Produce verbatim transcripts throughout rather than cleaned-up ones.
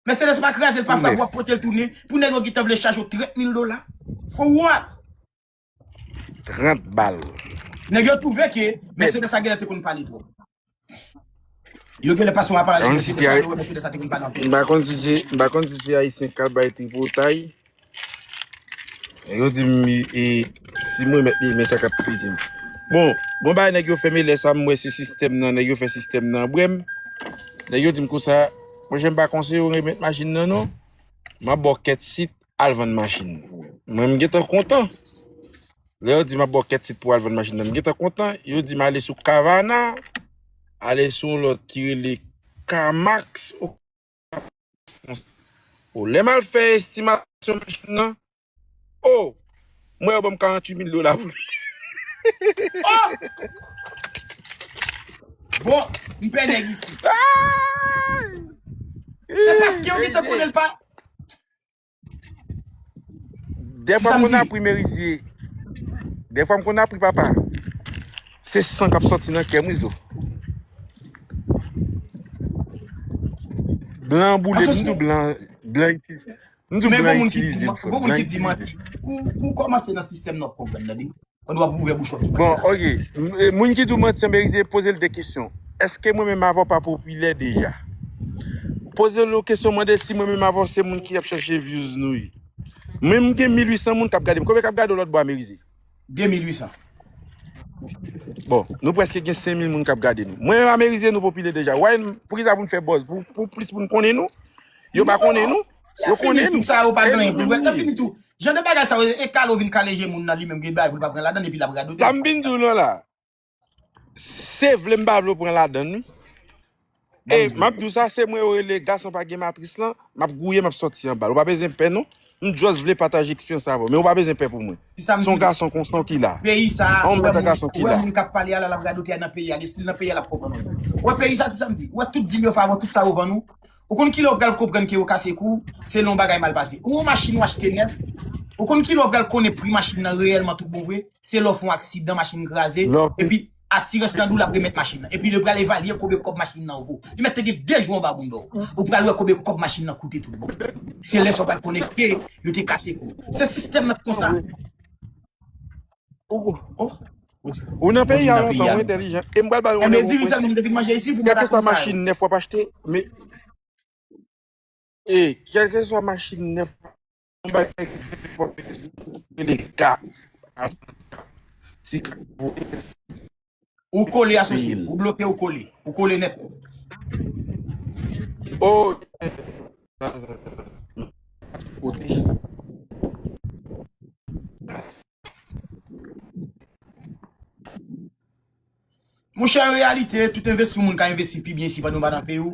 Mercedes pa kraze, l pa frape, w ap pote l tounen. Pou nèg yo gentan vle chaje w trant mil dola. For what? Trant bal. Nèg yo twouve ke Mercedes la genlè te konn pale twòp. Yo genlè pase yon aparèy sou Mercedes la, yo wè Mercedes la te konn pale anpil. M pa konn si se, m pa konn si se Ayisyen k al bay tripotay. Yo di m e, si mwen mèt li, men sa k ap piti m. Bon, bon bagay nèg yo fè m e lè sa m wè se sistèm nan, nèg yo fè sistèm nan bwè m. Nèg yo di m konsa, monchè m pa konseye w remèt machin nan non. M ap ba w kèt sit al vann machin nan. Mwen m gentan kontan. Lè yo di m ap ba w kèt sit pou w al vann machin nan, m gentan kontan. Yo di m ale sou Kavana, ale sou yon lòt ki rele Kamax. O, lè m al fè estimasyon machin nan, o, m wè yo ban m karanntuit mil dola pou li. Oh! Bon, m pè nèg isi. Se paske yo gentan konnen l pa. Dèfwa m konn apri Merizye. Dèfwa m konn apri papa. Se san k ap sòti nan kè m wi zo. Blan boule m tou blan blan itilize. M tou blan itilize m frè. Gon moun ki di manti. Kou kou kòmanse nan sistèm nan w ap konprann nan di. Pandan w ap ouvè bouch w ap di manti la. Bon, ok. Moun ki di w manti an Merizye poze l de kesyon. Èske mwen menm avè w pa popilè deja? Poze l yon kesyon mande si mwen menm avè w se moun ki ap chache views nou ye. Mwen m gen mil uit san moun k ap gade m. Konbyen k ap gade w lòt bò a Merizye? De mil uit san. Bon, nou prèske gen senk mil moun k ap gade nou. Mwen menm a Merizye nou popilè deja. Why poukisa pou n fè buzz? Pou plis moun konnen nou? Yo pa konnen nou? Yo konnen nou. Tout sa yo pa gen anyen pou l wè. Nan fini tou. Jan de bagay sa yo, e kalo vin kale je moun nan li menm gen bagay pou l pa pran ladann epi l ap radote. Sa m vin di w nan la. Se vle m pa vle w pran ladann wi. E m ap di w sa, se mwen yo rele gason pa gen matris lan, m ap gouye, m ap sòti anba l. Ou pa bezwen pè non. M just vle pataje eksperyans avè w, men ou pa bezwen pè pou mwen. Se yon gason konsa w ki la. Peyi sa, ou wè moun, ou wè moun k ap pale a la, l ap radote a nan peyi a, de si l nan peyi a l ap konprann yon jou. Ou wè peyi sa, ti sa m di, ou wè tout dil yo fè avè w, tout sa yo vann ou. Ou konn kilè w pral konprann ke yo kase kou, se lè yon bagay mal pase. Ou yon machin ou achte nèf, ou konn kilè w pral konnen pri machin nan reyèlman tout bon vre, se lè w fè yon aksidan, machin kraze, epi asirans lan di w l ap remèt machin nan. Epi li pral evalye konbyen kòb machin nan vo. Li mèt te gen de jou anba bounda w. Ou pral wè konbyen kòb machin nan koute tout bon. Se lè sa w pral konnen ke yo te kase kou. Se sistèm nan ki konsa. Ou nan peyi a lontan, ou entèlijan. E m pral ba w yon lòt pwen. Kèlkeswa machin nèf w ap achte, men E, kèlkeswa machin nèf, yon bagay ki fè pòpilè, rele gap. Ti gap. Ou kole asosye, ou bloke, ou kole. Ou kole nèt. Oh, kote. Monchè, an reyalite, tout envesti yon moun ka envesti pi byen isi pandan w pa nan peyi w,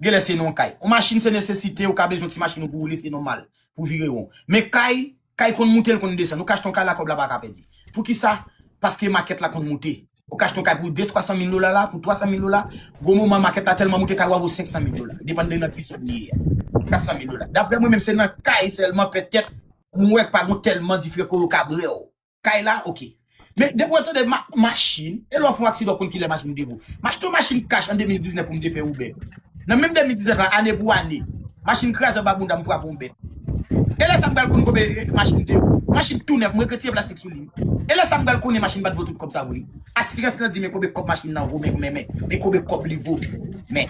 genlè se nan yon kay. Yon machin se nesesite, ou ka bezwen yon ti machin ou pou woule, se nòmal, pou vire won. Men kay, kay konn moute, l konn desann. Ou ka achte yon kay la, kòb la pa ka pèdi. Poukisa? Paske makèt la konn moute. Ou ka achte yon kay pou de, twa san mil dola la, pou twa san mil dola, gwo moman makèt la tèlman moute, kay ou a vo senk san mil dola. Depann de nan ki zòn li ye a. Kat san mil dola. Daprè mwen menm, se nan kay sèlman, petèt, m wè k pa gon tèlman diferan ke yo ka brè w. Kay la, oke. Men depi w tande ma, machin, e lè w fè yon aksidan w konn kilè machin ou te vo. M achte yon machin kach an de mil diznèf pou m te fè Uber. Nan menm de mil diznèf la, ane pou ane, machin kraze anba bounda m, frape yon bèt. E lè sa m pral konn konbyen machin m te vo. Machin tou nèf, m retire plastik sou li. E lè sa m pral konnen machin pa t vo tout kòb sa vre. Asirans lan di men konbyen kòb machin nan vo, men, men, men, men konbyen kòb li vo. Men,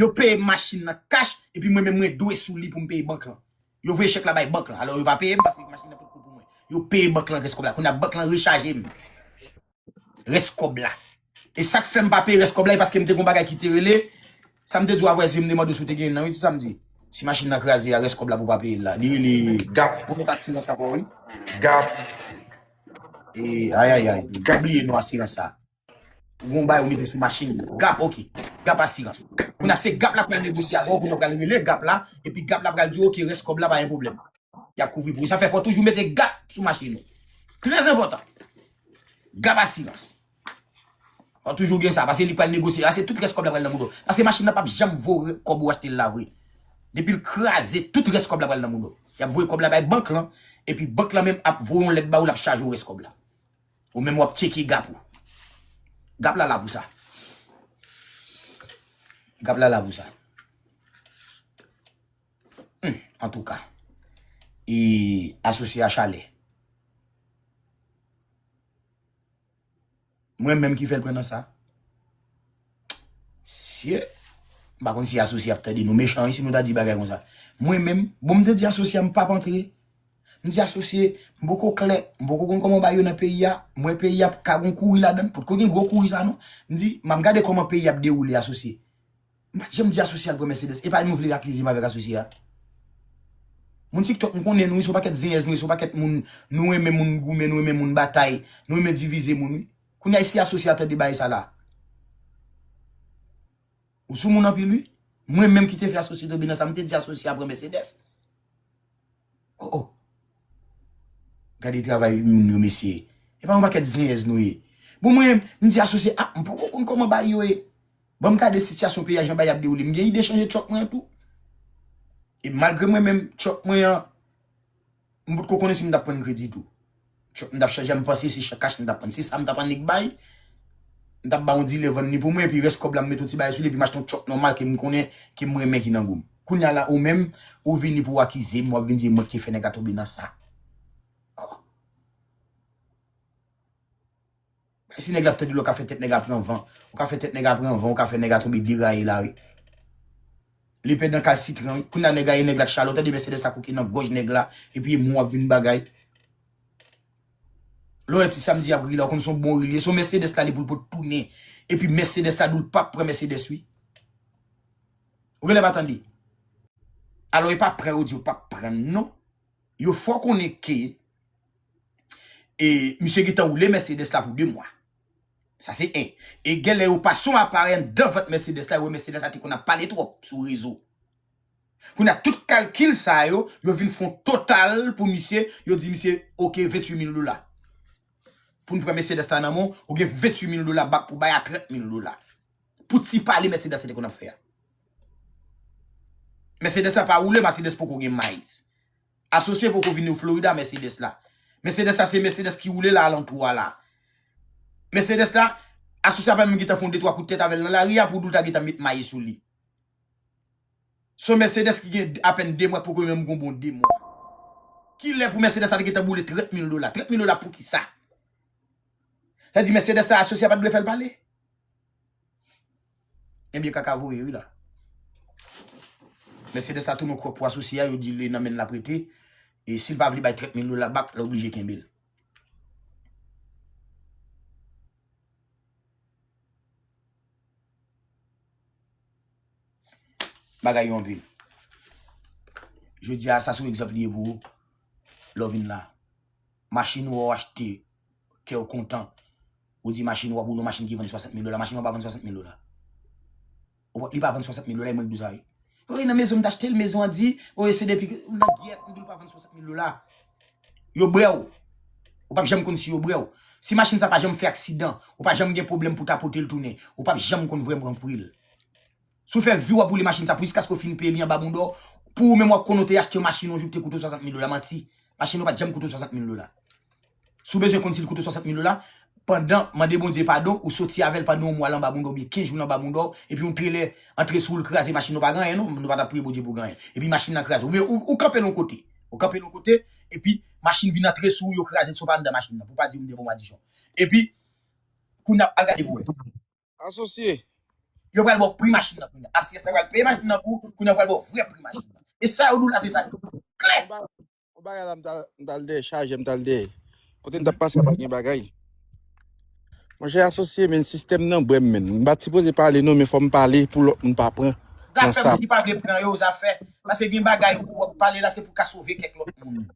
yo peye m machin nan kach, epi mwen menm mwen dwe sou li pou m peye bank lan. Yo voye chèk la bay bank lan. Alò, yo pa peye m paske machin nan potko pou mwen. Yo peye bank lan rès kòb la. Kounye a, bank lan rechaje m rès kòb la. E sa k fè m pa peye rès kòb la, e paske m te gon bagay ki te rele, sa m te di w a vwazin, m te mande w si w te gen nan, wi, se sa m di. Si machin nan kraze a, rès kòb la pou w pa peye l la. Li rele gap. Ou met asirans avè w, wi. Gap. E, ayayay. M bliye non asirans la. Ou gon bagay ou mete sou machin. Gap, oke. Gap asirans. Kounye a se Gap la pral negosye avè w, kounye a w pral rele Gap la, epi Gap la pral di w, oke, rès kòb la pa gen pwoblèm. Y ap kouvri pou ou. Sa fè fò w toujou mete Gap sou machin ou. Trè enpòtan. Gap asirans. Fò w toujou gen sa, paske li pral negosye. A se tout rès kòb la pral nan mouda w. Paske machin nan p ap janm vo kòb ou achte l la vre. Depi l kraze, tout rès kòb la pral nan mouda w. Y ap voye kòb la bay bank lan, epi bank lan menm ap voye yon lèt ba ou, l ap chaje w rès kòb la. Ou menm w ap tcheke Gap ou. Gap la la pou sa. Gap la la pou sa. Antouka. E asosye a chalè. Mwen menm ki fè l pran nan sa. Sye. M pa konn si asosye ap tande nou mechan wi si nou ta di bagay konsa. Mwen menm, bon, m te di asosye a m p ap antre. M di asosye, m poko klè, m poko konn kòman w ba yo nan peyi a. M wè peyi a ka gon kouri ladan l, potko gen gwo kouri sa non. M di, m ap gade kòman peyi a ap dewoule asosye. M pa t janm di asosye a l pran Mercedes. E pa nou vle akize m avèk asosye a. Moun TikTok, m konnen nou, se yon pakèt zenyèz nou ye, se yon pakèt moun, nou renmen moun goumen, nou renmen moun batay, nou renmen divize moun, wi. Kounye a, si asosye a tande bagay sa la, ou sou moun anpil, wi. Mwen menm ki te fè asosye tonbe nan sa, m te di asosye a pran Mercedes. Oh, oh. Gade travay moun yo, mesye. E pa yon pakèt zenyèz nou ye. Bon, mwen, m di asosye, ah, m poko konn kòman bagay yo ye. Ban m gade sitiyasyon peyi a, jan bagay ap dewoule. M gen ide chanje tchòk mwen an tou. E malgre mwen menm, tchòk mwen an, m potko konnen si m t ap pran kredi tou. Tchòk m t ap chanje, m panse se kach m t ap pran. Se sa m t ap annik bay. M t ap ba yon dilè vann li pou mwen, epi rès kòb la m mete yon ti bagay sou li, epi m achte yon tchòk nòmal ke m konnen, ke m renmen ki nan gou m. Kounye a la, ou menm, ou vini pou w akize m, w ap vin di e mwen ki fè nèg la tonbe nan sa. Oh. Si nèg la ap tande l, ou ka fè tèt nèg la pran van. Ou ka fè tèt nèg la pran van, ou ka fè nèg la tonbe deraye la, wi. Li pèdan kalsitran, wi. Kounye a nèg la, e nèg la k chalè, w tande Mercedes la koke nan gòj nèg la, epi e mwen w ap vin bagay. Lè w wè ti Samdi ap ri la, ou konn se yon bon ri li ye. Se yon Mercedes la li pou l pot tounen. Epi Mercedes la di w l p ap pran Mercedes, wi. Ou genlè pa tande. Alò, e pa pran yo di yo p ap pran, non. Yo fè w konnen ke e misye gentan woule Mercedes la pou de mwa. Sa se en. E genlè yo pase yon aparèy anndan vant Mercedes la, yo wè Mercedes la te konn ap pale twòp sou rezo. Kounye a, tout kalkil sa yo, yo vin fè yon total pou misye, yo di misye, oke, venntuit mil dola. Pou n pran Mercedes la nan men w, ou gen venntuit mil dola bak pou bay a trant mil dola. Pou ti pale Mercedes la te konn ap fè a. Mercedes la pa woule, Mercedes poko gen miles. Asosye poko vini Florida Mercedes la. Mercedes la se Mercedes ki woule la alantou a la. Mercedes la, asosye a pa menm gentan fè yon de twa kout tèt avè l nan lari a pou w di w ta gentan met miles sou li. Se yon Mercedes ki gen apèn de mwa, poko menm gon bon de mwa. Kilè pou Mercedes la te gentan boule trant mil dola? Trant mil dola pou kisa? Sa di Mercedes la asosye a pa t dwe fè l pale? Ebyen, kaka voye wi la. Mercedes la tounen yon kwòk pou asosye a, yo di li nan men l l ap rete. E si l pa vle bay trant mil dola bak, l oblije kenbe l. Bagay yo anpil. Jodi a, sa se yon egzanp li ye pou ou. Lè w vin la. Machin ou a w achte, kè w kontan. Ou di machin ou a pou yon machin ki vann swasant mil dola. Machin ou a pa vann swasant mil dola. Ou pa- Li pa vann swasant mil dola, e mwen ki di w sa, wi. Wi, nan mezon m t achte l, mezon an di, o, e se depi nan gyèt, m di l pa vann swasant mil dola. Yo bwè w. Ou p ap janm konn si yo bwè w. Si machin sa pa janm fè aksidan, ou pa janm gen pwoblèm pou w ta pote l tounen, ou p ap janm konn vrèman pri l. Si w fè vi w ap woule machin sa pou jiskaske w fin peye li anba bonda w, pou ou menm w ap konn ou te achte yon machin yon jou ki te koute w swasant mil dola, manti. Machin ou pa t janm koute w swasant mil dola. Si w bezwen konn si l koute w swasant mil dola, pandan, mande Bondye padon, ou soti avè l pandan yon mwa l anba bonda w oubyen kenz jou l anba bonda w, epi yon trelè antre sou w, l kraze machin nan, ou pa gen anyen non, nou pa t ap priye Bondye pou gen anyen. Epi machin nan kraze. Oubyen ou, ou kanpe l yon kote. Ou kanpe l yon kote, epi machin vin antre sou w, yo kraze l, si w pa anndan machin nan, pou w pa di yo m te ba w madichon. Epi, kounye a, al gade pou w wè. Asosye. Yo pral ba w pri machin nan kounye a. A C S la pral peye machin nan pou ou, kounye a yo pral ba w vrè pri machin nan. E sa yo di w la, se sa yo di w. Klè! Yon ba-, yon bagay la, m t al, m t al dèyè chajè, m t al dèyè. Kote m t ap pase, pa t gen bagay. Monchè, asosye, men sistèm nan bwè m, men. M pa t sipoze pale, non, men fò m pale pou lòt moun pa pran nan sa. Zafè moun ki pa vle pran yo, zafè. Paske gen bagay ou ap pale la, se pou ka sove kèk lòt moun.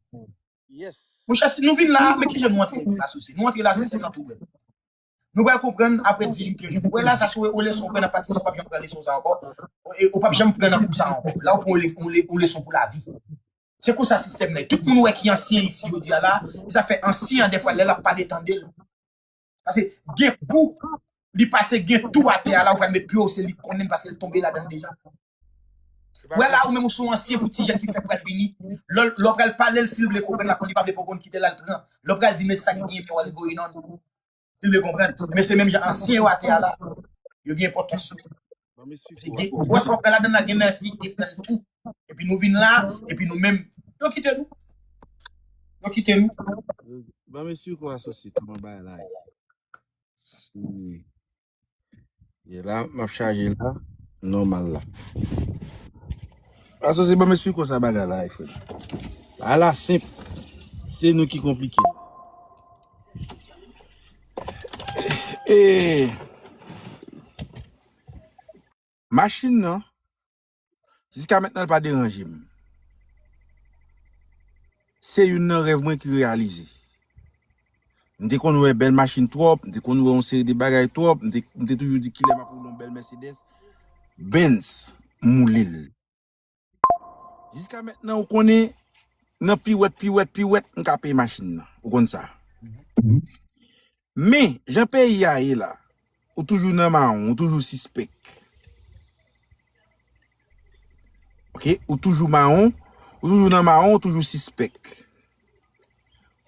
Yes. Monchè, si nou vin la, men kijan nou antre la, asosye? Nou antre la, sistèm nan tou bwè. Nou pral konprann apre dis jou, kenz jou. Ou wè la, sa se yon leson ou pran nan pati sa, ou p ap janm pran leson sa ankò. E, ou p ap janm pran nan kou sa ankò. La, ou pran yon le-, yon le-, yon leson pou lavi. Se konsa sistèm nan ye. Tout moun ou wè ki ansyen isi jodi a la, sa fè ansyen an, dèfwa, lè l ap pale, tande l. Paske gen kou, li pase, gen tou atè a la, ou pral met pye w, se li k konnen l paske l tonbe ladan l deja. Ou wè la, ou menm ou se yon ansyen pou ti jèn ki fèk pral vini. Lè, lè w pral pale l, si l vle konprann, l ap konn, li pa vle, poko konn, kite l al pran. Lè w pral di, men sa k gen, men what's going on. Si l vle konprann. Men se menm jan ansyen yo atè a la. Yo gen enpòtans yo. Paske gen, ou wè sa w pral ladan nan, gen nan si te pran tou. Epi Nou vin la, epi nou menm, yo kite nou. Yo kite nou. Ban m esplike w asosye kòman bagay la ye. Hmm. E la, m ap chaje la, nòmal la. Asosye, ban m esplike w sa bagay la ye, frè. Bagay la senp. Se nou ki konplike. E machin nan, jiska mentnan, l pa deranje m. Se youn nan rèv mwen ki reyalize. M te konn wè bèl machin twòp, m te konn wè yon seri de bagay twòp, m te, m te toujou di kilè m ap woule yon bèl Mercedes Benz, m woule l. Jiska mentnan, ou konnen, nan piwèt, piwèt, piwèt, m ka peye machin nan. Ou konn sa. Men, jan peyi a ye la, ou toujou nan mawon, ou toujou sispèk. Oke, ou toujou mawon, ou toujou nan mawon, ou toujou sispèk.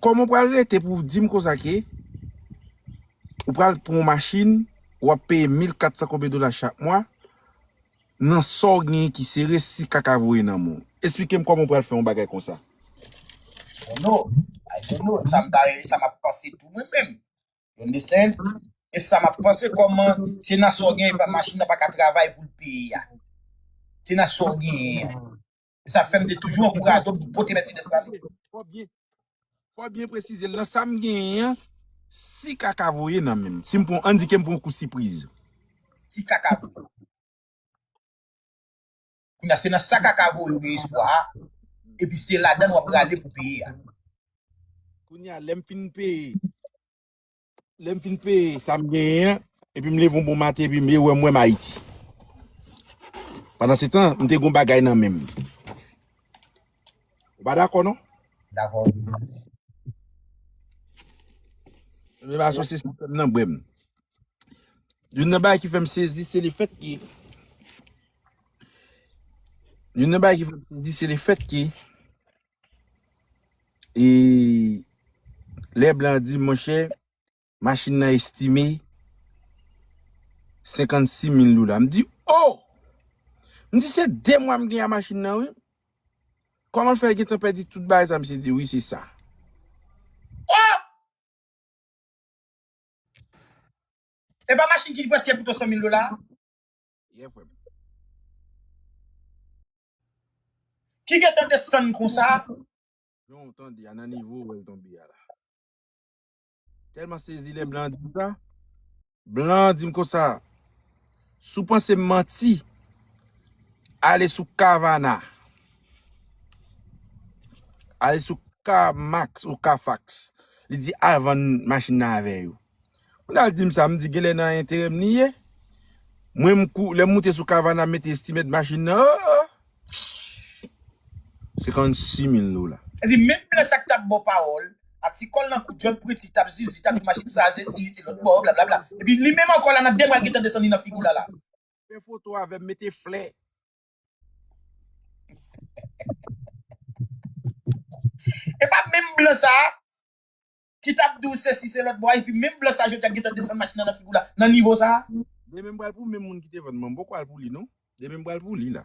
Kòman w pral rete pou w di m konsa ke ou pral pran yon machin, w ap peye mil kat san konbyen dola chak mwa, nan sa w genyen ki sere, si kaka voye nan men w? Esplike m kòman w pral fè yon bagay konsa. I don't know. I don't know. Sa m ta, sa m ap panse tou mwen menm. You understand? E sa m ap panse kòman se nan sa w genyen, pa machin nan pa ka travay pou l peye a. Se nan sa w genyen an. E sa fè m te toujou ankouraje w pou pote Mercedes la. Fò byen, fò byen presize l. Nan sa m genyen an, si kaka voye nan men m. Si m pran, ann di ke m pran kou sipriz. Si kaka voye. Kounye a, se nan sa kaka voye ou gen espwa a. Epi se ladan l w ap rale pou peye a. Kounye a, lè m fin peye, lè m fin peye sa m genyen an, epi m leve yon bon maten, epi m wè m wè m Ayiti. Pandan se tan, m te gon bagay nan men m. Ou pa dakò, non? Dakò. Menm asosye sa fè m nan bwè m. Youn nan bagay ki fè m sezi, se lefèt ke, youn nan bagay ki fè m sezi, se lefèt ke, e, lè blan di, monchè, machin nan estime senkannsis mil dola. M di, oh! M di, se de mwa m gen a machin nan, wi. Kòman l fè gentan pèdi tout bagay sa? Misye di, wi, se sa. Oh! E pa machin ki prèske pou to san mil dola? Yeah, frè m. Ki gentan desann konsa? Non, tande, a nan nivo w wè l tonbe a la. Tèlman sezi lè blan di m sa. Blan di m konsa, si w panse m manti, ale sou Kavana. Ale sou Kamax ou Kafax. Li di al vann machin nan avè yo. Moun al di m sa, m di genlè nan enterè m li ye. Mwen m kou, lè m moute sou Kavana, m mete estimèt machin nan, oh, oh. Senkannsis mil dola. Sa di menm blan sa k t ap ba w pawòl, a ti kòl nan kou djòl priti, t ap zizi, t ap di machin sa, sesi, se lòt bò, blablabla. Epi li menm ankò la, nan de mwa l gentan desann li nan figi w la la. Fè foto avè m, mete flè. E pa menm blan sa ki t ap di w sesi se lòt bò, epi menm blan sa jodi a gentan desann machin nan nan figi w la, nan nivo sa. Demen m pral pou menm moun ki te vann mwen, m poko al pou li non. Demen m pral pou li la.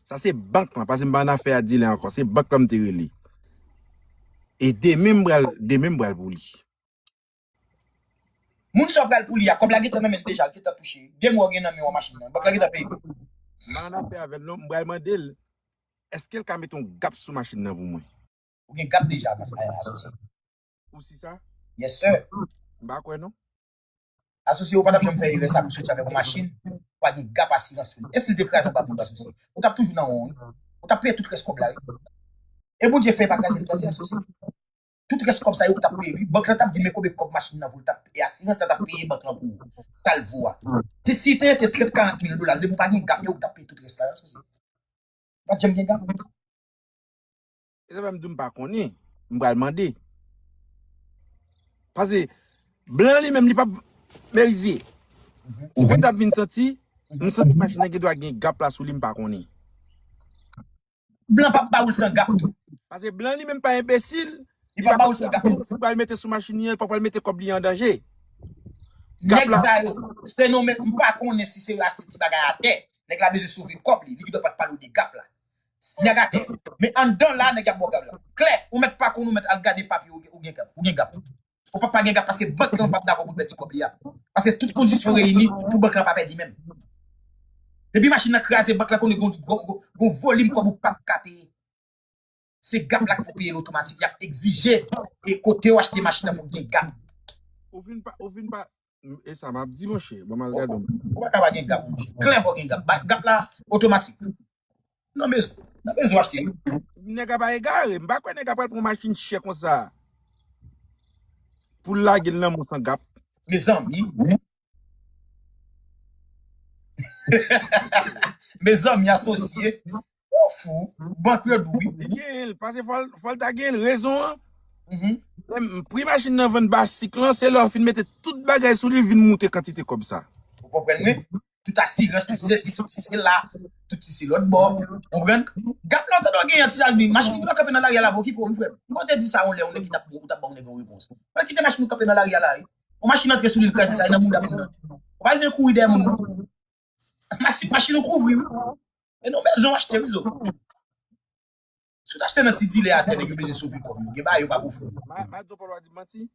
Sa se bank lan, paske m pa nan afè a dilè ankò, se bank lan m te rele. E demen m pral, demen m pral pou li. Moun sa w pral pou li a, kòb la gentan nan men l deja, l gentan touche. De mwa w gen nan men w a machin nan, bank la gentan peye. M pa nan afè avè l non, m pral mande l, èske l ka mete yon gap sou machin nan pou mwen? Ou gen gap deja, asosye. Ou si sa? Yes sir. M pa kwè non. Asosye, ou pa t ap janm fè erè sa pou soti avèk yon machin, ou pa gen gap asirans sou li. E si l te kraze anba moun asosye? Ou t ap toujou nan won wi. Ou t ap peye tout rès kòb la wi. E Bondye fè pa kraze l kraze asosye. Tout rès kòb sa yo ou t ap peye wi. Bank lan t ap di men konbyen kòb machin nan vo l t ap e asirans la t ap peye bank lan pou ou. Sa l vo a. Te si te rete trant karant mil dola, depi ou pa gen gap yo ou t ap peye tout rès la wi asosye. Pa t janm gen gap. E sa fè m di w m pa konnen, m pral mande. Paske blan li menm li p ap merize. Ou konn t ap vin santi, m santi machin nan gen dwa gen gap la sou li m pa konnen. Blan p ap ba ou l san gap tou. Paske blan li menm pa enbesil, li p ap ba ou l san gap tou. Si l pral mete sou machin li an, li pa pral mete kòb li an danje. Nèg sa yo, se nou menm, m pa konnen si se yo achte ti bagay atè. Nèg la bezwen sove kòb li, li gendwa pa t pale w de gap la. Nèg atè. Men anndan la, nèg ap ba w gap la. Klè, ou mèt pa konn, ou mèt al gade papye, ou gen, ou gen gap. Ou gen gap. Ou p ap pa gen gap paske bank lan p ap dakò pou l pèdi kòb li a. Paske tout kondisyon reyini pou bank lan pa pèdi menm. Depi machin nan kraze, bank lan konnen gon, gon, gon, gon volim kòb ou p ap ka peye. Se gap la ki pou peye l otomatik. Y ap egzije e kote w achte machin nan fòk gen gap. Ou vin pa, ou vin pa, e sa m ap di monchè, ban m al gade yon. Ou pa ka pa gen gap, monchè. Klè fò gen gap. Ba- Gap la otomatik. Nan bezwen, nan bezwen achte wi. Nèg ap egare, m pa kwè nèg ap pral pran machin chè konsa. Pou l lage l nan mou san gap. Mezanmi. Mezanmi asosye. Ou fou. Bank yo dou wi. Li gen l, paske fò l, fò l ta gen l, rezon an. Mhm. Pri machin nan vann basik lan, se lè w fin mete tout bagay sou li, l vin moute kantite kòb sa. Ou konprann mwen? Tout asirans, tout sesi, tout si se la, tout si se lòt bò. Ou konprann? Gap la, w tande w genyen ti Jalbi, machin ki kanpe nan lari a la, pa okipe w wi frè m. M konn te di sa yon lè, yon nèg ki t ap, ou t ap ban yon nèg yon repons. Mwen kite machin ou kanpe nan lari a la wi. Yon machin antre sou li, l kraze sa, e nan bounda moun nan. Ou pa bezwen kouri dèyè moun non. Machin, machin ou kouvri wi. E nan bezwen w achte wi zo. Si w t achte nan ti dilè atè, nèg yo bezwen sove kòb yo. Gen bagay yo p ap ofri w. Ma, ma di w Pòl, w a di manti.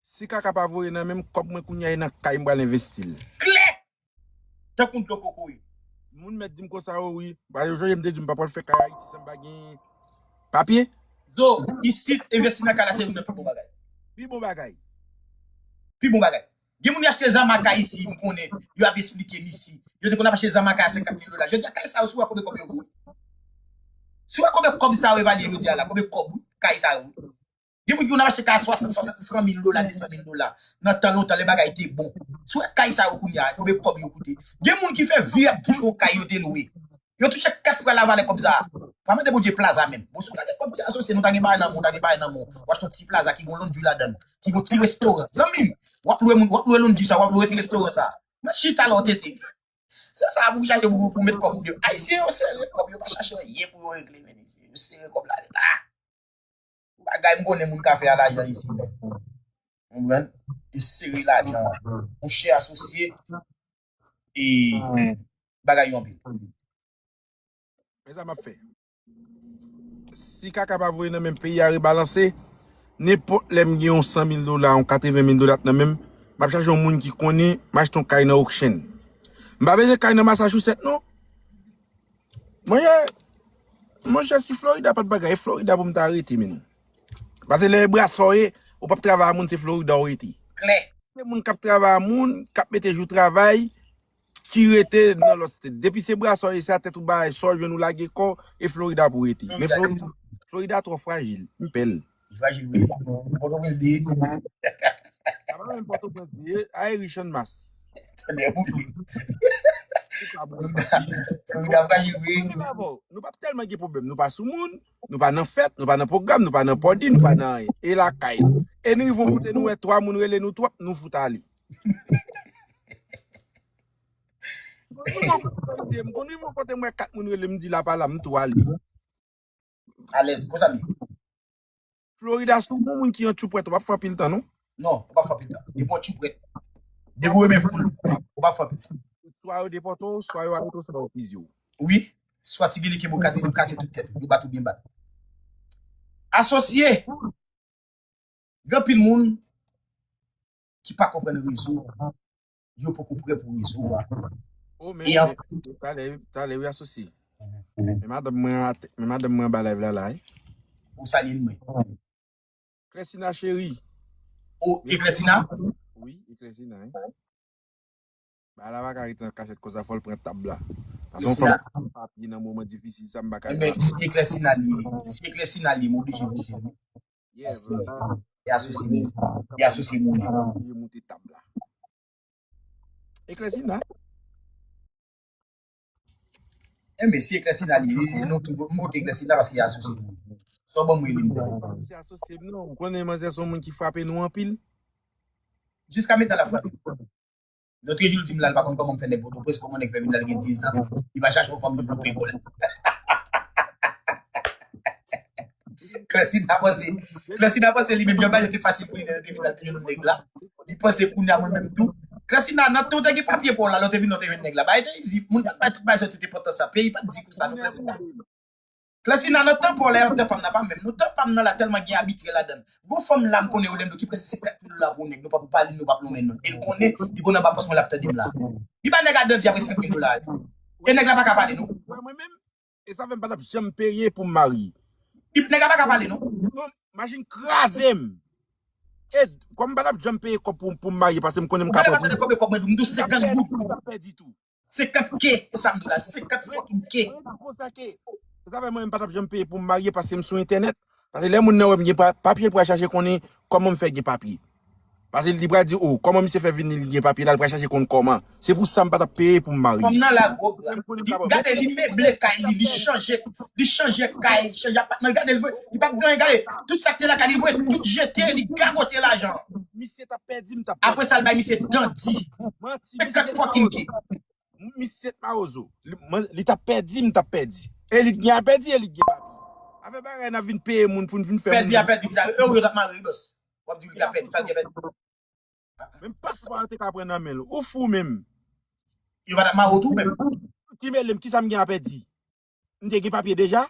Si kaka pa voye nan men m, kòb mwen kounye a e nan kay m pral envesti l. Klè! Tankou dlo kokoye. Moun mèt di m konsa o wi. Ba yo jwenn m te di m pa pral fè kay Ayiti san m pa gen papye. Zo, isit, envesti nan kay la se youn nan pi bon bagay. Pi bon bagay. Pi bon bagay. Gen moun ki achte Zamaka isi, m konnen, yo ap esplike m isi. Yo te konn ap achte Zamaka a senkant mil dola. Jodi a, kay sa yo, si w wè konbyen kòb yo vo. Si w wè konbyen kòb sa yo evalye jodi a la, konbyen kòb wi, kay sa yo. Gen moun ki konn ap achte kay a swasant, swasant, san mil dola, de san mil dola. Nan tan lontan, lè bagay te bon. Si w wè kay sa yo kounye a, konbyen kòb yo koute. Gen moun ki fè vi ap touche yon kay yo te lwe. Yo touche kat fwa lavalè kòb sa a. Pa mande Bondye plaza menm. Bon, si w ta gen kòb ti asosye, nou ta gen bagay nan men w, w ta gen bagay nan men w. W achte yon ti plaza ki gen yon londri ladan l, ki gen yon ti restoran. Zanmi m, w ap lwe moun, w ap lwe londri sa, w ap lwe ti restoran sa. Nan chita la w tete. Se sa pou w chache pou, pou met kòb ou deyò. Ayisyen yo sere kòb, yo pa chache anyen pou yo regle, men yo sere kòb la la. Bagay m konnen moun ka fè a lajan isi, men. Ou konprann? Yo sere lajan an. Monchè asosye, e bagay yo anpil. Men sa m ap fè. Si kaka pa voye nan men m, peyi a rebalanse, nenpòt lè m gen yon san mil dola, yon katreven mil dola nan men m, m ap chache yon moun ki konnen, m achte yon kay nan Auction. M pa bezwen kay nan Massachusetts non. Monchè, monchè, si Florida pa t bagay, e Florida pou m ta rete, men. Paske lè e brasa w ye, ou p ap travay a moun, se Florida w rete. Klè. Se moun k ap travay a moun, k ap mete jou travay, ki rete nan lòt state. Depi se brasa w ye, se a tèt ou bay, sa w jwenn ou lage kò w, e Florida pou w rete. Men Florida, Florida twò frajil. M pè l. Frajil wi. Pòtoprens de. Sa pa menm Pòtoprens de, a e Richann Mas. Tande ou li. Florida frajil wi. Nou p ap tèlman gen pwoblèm. Nou pa sou moun, nou pa nan fèt, nou pa nan pwogram, nou pa nan pòdi, nou pa nan anyen. E lakay nou. E nou rive yon kote nou wè twa moun rele nou twòp, nou fout ale. M konn rive yon kote m wè kat moun rele m, m di la pa la, m tou ale. Alèz, konsa m ye. Florida, si w gon moun ki antyoupwèt, w ap fè anpil tan, non? Non, ou p ap fè anpil tan. Depi w antyoupwèt, depi w renmen foul, ou p ap fè anpil tan. Swa yo depòte w, swa yo arete w, swa yo fizye w. Wi, swa ti gele kenbe w kate, yo kase tout tèt ou, yo bat ou byen bat. Asosye! Gen anpil moun ki pa konprann rezo, yo poko prè pou rezo a. O, men, e talè, talè, wi, asosye. Men madanm mwen, men madanm mwen anba live la, la, wi. Ou salye l mwen. Klèsina cheri. O, e Klèsina? Wi, e Klèsina, wi. Bagay la pa ka rete nan kachèt konsa, fò l pran tab la. Paske yon fanm ki pran papye nan moman difisil sa, m pa ka. Enben, si e Klèsina li ye, si e Klèsina li ye, m oblije vote wi. Paske e asosye moun, e asosye moun li ye. Li moute tab la. E Klèsina? Enben, si e Klèsina li ye, nou tou, m vote Klèsina paske e asosye moun. Sa w ban m rele m pran. Se asosye m non, ou konnen manzè se yon moun ki frape nou anpil. Jiska mentnan l ap frape m. Lòt jou l di m la, l pa konn kòman m fè nèg Pòtoprens, kòman nèg fè vin la, l gen diz an, li pa chache yon fanm devlope kò l. Klèsina panse, Klèsina panse li menm jan bagay yo te fasil pou li lè l te vin la, l te jwenn yon nèg la. Li panse kounye a mwen menm tou, Klèsina, nan tan w te gen papye pa w la, lè w te vin, w te jwenn nèg la. Bagay te izi, moun pa t bay tout bagay sa yo tout enpòtans sa. Peyi pa t di konsa, non, Klèsina. Klèsina, nan tan pa w la, tan pa m nan pa menm. Nou, tan pa m nan la tèlman gen abitrè ladan l. Gon fanm la m konnen Orlando ki pran senkant mil dola pou yon nèg, nou p ap pale, nou p ap nonmen non. E l konnen, li konnen anba pòs mwen l ap tande m la. Li ba nèg la dandi apre senkant mil dola yo. E nèg la pa ka pale non. Wè mwen menm, e sa fè m pa t ap janm peye pou m marye. Li, nèg la pa ka pale non. Non, machin kraze m. E kòm m pa t ap janm peye kòb pou, pou m marye, paske m konnen m ka pran pou. Mwen pa tande kòb e kòb mwen, m di w senkant goud. M t ap pèdi tou. Senkant K, e sa m di w la, senkant fucking K. Mwen pa konsa ke. Se sa fè mwen, m pa t ap janm peye pou m marye paske m sou entènèt. Paske lè moun nan wè m gen pa- papye, l pral chache konnen kòman m fè gen papye. Paske li pral di, o, kòman misye fè vin li gen papye la, l pral chache konn kòman. Se pou sa m pa t ap peye pou m marye. Fanm nan la gwo bra. Li, gade, li meble kay li, li chanje, li chanje kay, chanje apatman. Gade, li, li pa t gen anyen, gade, tout sa k te lakay li, li voye tout jete, li gagote lajan. Misye t ap pèdi, m t ap pèdi. Apre sa, l bay misye dandi. Manti, misye t mawozo. Misye t mawozo. Li, man- li t ap pèdi, m t ap pèdi. E li t gen a pèdi, e li t gen papye. Afè bagay n ap vin peye moun pou n vin fè moun. Pèdi a pèdi, kisa? Euro yo t ap mare, wi, bòs. W ap di w li t ap pèdi, sa l gen pèdi? Menm paspò a yo te ka pran nan men l. Ou fou menm. Yo pa t ap mare w tou menm. Ki mele m, kisa m gen a pèdi? M te gen papye deja.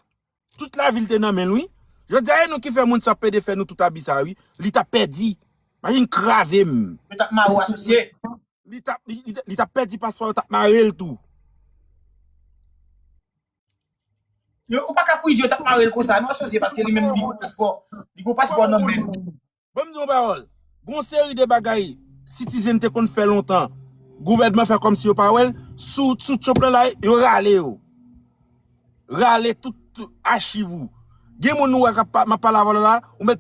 Tout lavi l te nan men l, wi. Jodi a, e nou ki fè moun sa ap pede fè nou tout abi sa, wi. Li t ap pèdi. Machin kraze m. Yo t ap mare w, asosye. Li t ap, li, li, li t ap pèdi paspò, yo t ap mare l tou. Yo, ou pa ka kouri di yo t ap mare l konsa, non, asosye, paske li menm, li gon paspò. Li gon paspò nan men l. Ban m di w yon pawòl. Gon seri de bagay Citizen te konn fè lontan. Gouvènman fè kòmsi yo pa wè l. Sou, sou Trump lan la, yo rale yo. Rale tout, tout achiv ou. Gen moun ou wè k ap pa- m ap pale avè w la, ou mèt